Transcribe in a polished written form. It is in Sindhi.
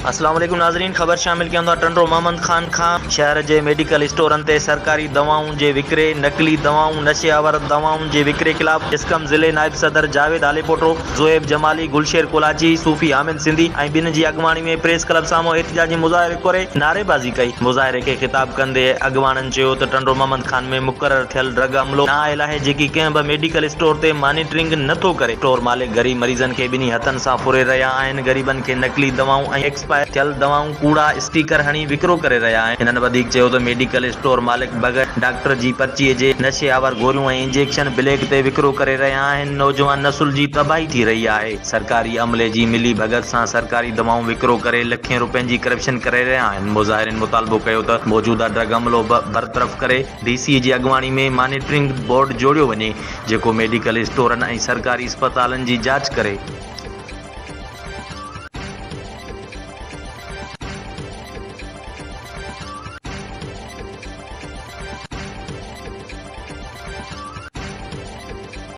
اسلام عليڪم ناظرين خبر شامل ڪيون ٿا ٽنڊو محمد خان کان شهر جي ميڊيڪل اسٽورن تي سرڪاري دوائن جي وڪري نقلي دوائون نشي آور دوائن جي وڪري خلاف جسقم ضلعي نائب صدر جاويد هاليپوٽو زوهيب جمالي گلشير ڪولاچي صوفي حامد سنڌي ۽ ٻين جي اڳواڻي ۾ پريس ڪلب سامهون احتجاجي مظاهرو ڪري نعريبازي ڪئي مظاهري کي خطاب ڪندي اڳواڻن چيو ته ٽنڊو محمد خان ۾ مقرر ٿيل ڊرگ عملو نااهل آهي جيڪي ڪنهن به ميڊيڪل اسٽور تي مانيٽرنگ نه ٿو ڪري اسٽور مالڪ غريب مريضن کي ٻنهي هٿن سان ڦري رهيا آهن غريبن کي نقلي دوائون ۽ ايڪسپائر ٿيل دوائون ڪوڙا اسٽيڪر هڻي وڪرو ڪري رهيا آهن. هنن وڌيڪ چيو ته ميڊيڪل اسٽور مالڪ بغير ڊاڪٽر جي پرچي جي نشي آور گوريون ۽ انجيڪشن بليڪ تي وڪرو ڪري رهيا آهن، نوجوان نسل جي تباهي ٿي رهي آهي، سرڪاري عملي جي ملي ڀڳت سان سرڪاري دوائون وڪرو ڪري لکين روپين جي ڪرپشن ڪري رهيا آهن. مظاهرين مطالبو ڪيو ته موجوده ڊرگ عملو برطرف ڪري ڊي سي جي اڳواڻي ۾ مانيٽرنگ بورڊ جوڙيو وڃي جيڪو ميڊيڪل اسٽورن ۽ سرڪاري اسپتالن جي جاچ ڪري.